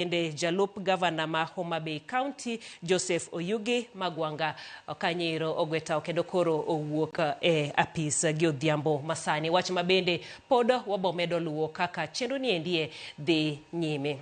Bende jalup gavana ma Homa Bay County Joseph Oyugi Magwanga Kanyiro ogwe tao kendo koro owuok e apis gi odhiambo masani. Wach ma bende pod wabomedo luwo kaka chenro ni endie dhi nyime.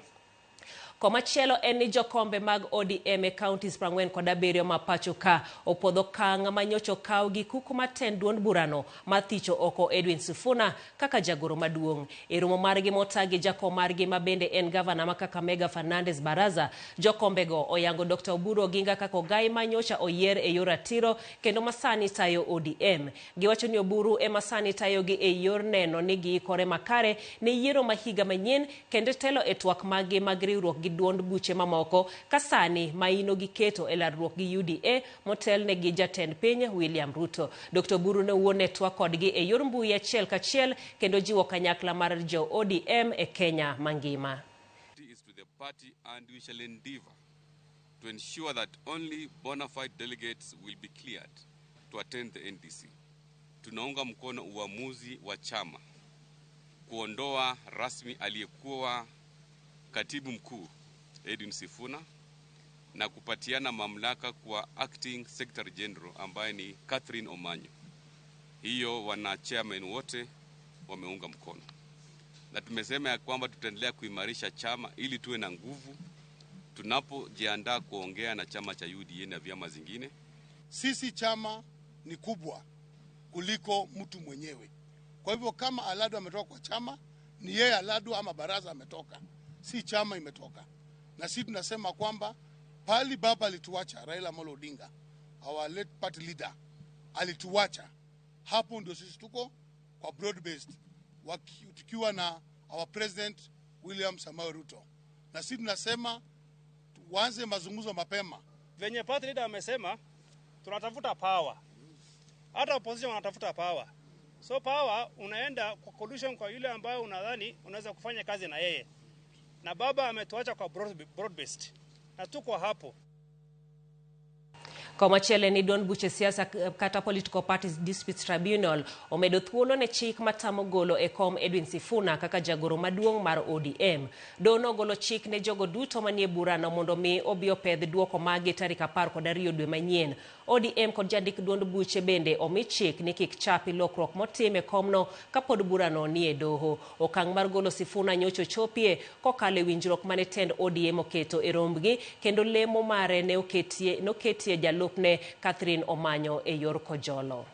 Komachielo en ni jokombe mag ODM e counties 47 ma pacho ka opuodho okang' ma nyocha okaw gi kuku mar tend duond burano mar thicho oko Edwin Sifuna kaka jagoro maduong'. E romo margi mota gi jakom margi ma bende en gavana ma Kakamega Fernandes Baraza, jokombego oyango Dr. Oburu Oginga kaka ogai ma nyocha oyier e yor ratiro kendo ma sani tayo ODM. Giwacho ni Oburu ema sani tayogi e yor neno ni giikore makare ne yiero ma higa manyien kendo telo e twak maggi mag riwruok gi duond buche mamoko ka sani maino giketo e lalruok gi UDA motelne gi jatend piny William Ruto. Dr. Oburu ne owuon e twak kodgi e yor mbui achiel kachiel kendo jiwo kanyakla mar jo ODM e Kenya mangima. Is to the party and we shall endeavor to ensure that only bona fide delegates will be cleared to attend the NDC. Tunaunga mkono uamuzi wa chama kuondoa rasmi aliyekuwa katibu mkuu Edwin Sifuna na kupatiana mamlaka kwa acting secretary general ambaye ni Catherine Omanyo. Hiyo wana chairman wote wameunga mkono, na tumesema ya kwamba tutaendelea kuimarisha chama ili tuwe na nguvu tunapojiandaa kuongea na chama cha UDA na vyama zingine. Sisi chama ni kubwa kuliko mtu mwenyewe. Kwa hivyo kama Alado ametoka kwa chama, ni yeye Alado ama baraza ametoka, si chama imetoka. Na sisi tunasema kwamba pali baba alituacha, Raila Amolo Odinga, our late party leader, alituacha hapo, ndio sisi tuko kwa broad based, tukiwa na our president William Samoei Ruto, na sisi tunasema tuanze mazungumzo mapema. Venye party leader amesema tunatafuta power, hata opposition wanatafuta power. So power unaenda kwa coalition kwa yule ambayo unadhani unaweza kufanya kazi na yeye, na baba ametuacha kwa broad based na tuko hapo. Komachielo en ni duond buche siasa kata Political Parties Disputes Tribunal omedo thuolo ne chik matamo golo e kom Edwin Sifuna kaka jagoro maduong' mar ODM. Doho nogolo chik ne jogo duto manie burano mondo mi obi opedh duoko magi tarik 12 dwe manyien. ODM kod jandik duond buche bende omi chik ni kik chapi lokruok motim e komno kapod burano nie doho. Okang' mar golo Sifuna nyocha ochopie kokalo e winjruok mane tend ODM oketo e rombgi kendo lemo mare ne oketie noketie jalupne Catherine Omanyo e yor kojolo.